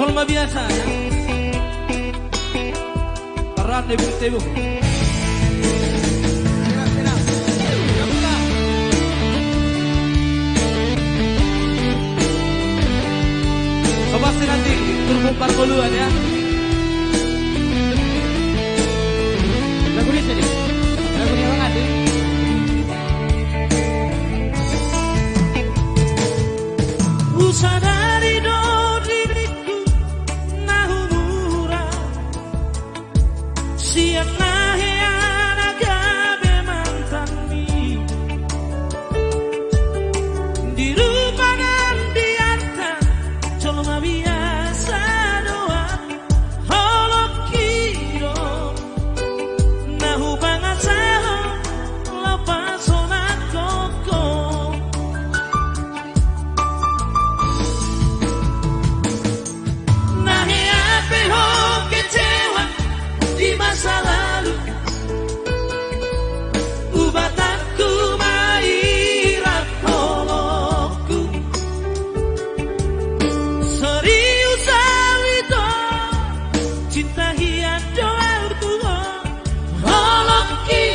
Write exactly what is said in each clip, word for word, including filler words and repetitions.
Jolma biasa, ya. Parande bung tebu. Sobat senanti, turpuk pargoluan, ya. Lagu dia jadi. Lagu dia banget, ya. Husadari do diriku na humura sian na hea na gabe mantanmi. Di rupa nang di arta jolma biasa do ahu, holongki do na hupangasahon laho pasonanghon ho. Na hea pe ho kecewa di masa lalu, ubatangku ma i rap holongku. Serius ahu ito, cinta hian do ahu tu ho. Holongki,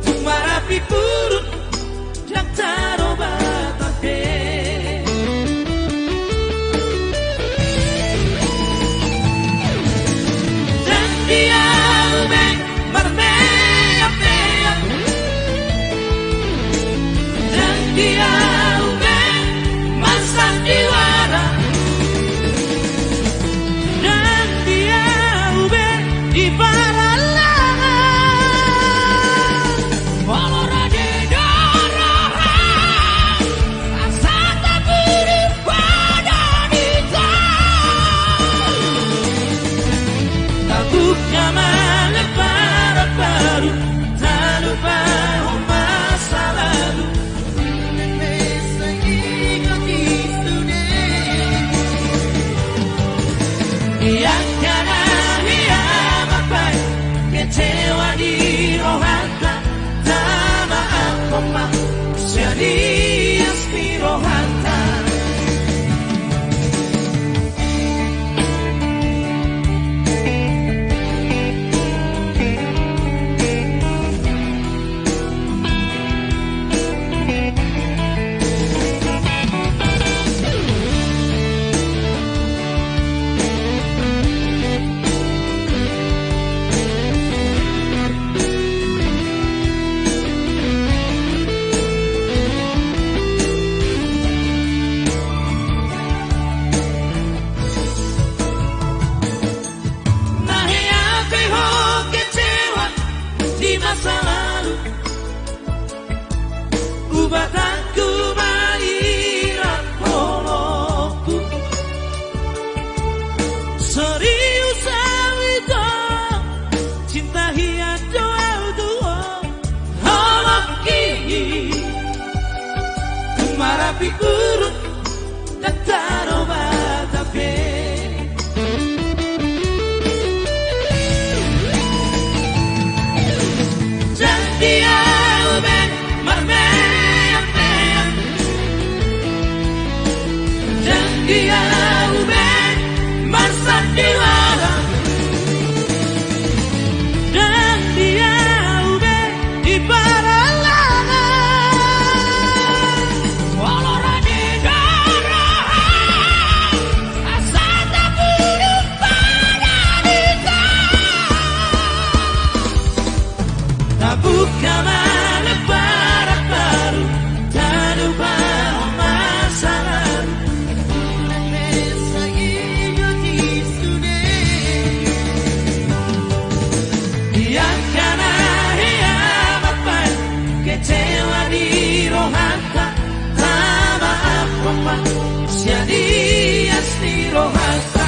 tung marapi purun, ndang tarobatan be. Ndang di ahu be marmeak-meak, ndang di ahu be marsandiwara, ndang di ahu be di parallangan. Molo rade do roham, asa taburupada hita. Tabuka ma lembaran baru, talupahon masa lalu. Di angka na hea marpaik, kecewa di rohanta, tama angkon ma sian ias ni rohanta. Na hea pe ho kecewa di masa lalu, ubatangku ma i rap holongku. Serius ahu ito, cinta hian do ahu tu ho. Holongki, tung marapi purun, ndang tarobatan be. Ndang di ahu be marmeak-meak, ndang di ahu be marsandiwara, ndang di ahu be di parallangan. Molo rade do roham, asa taburupada hita. Tabuka ma lembaran baru, talupahon masa lalu. Di angka na hea marpaik, kecewa di rohanta, tama angkon ma sian ias ni rohanta.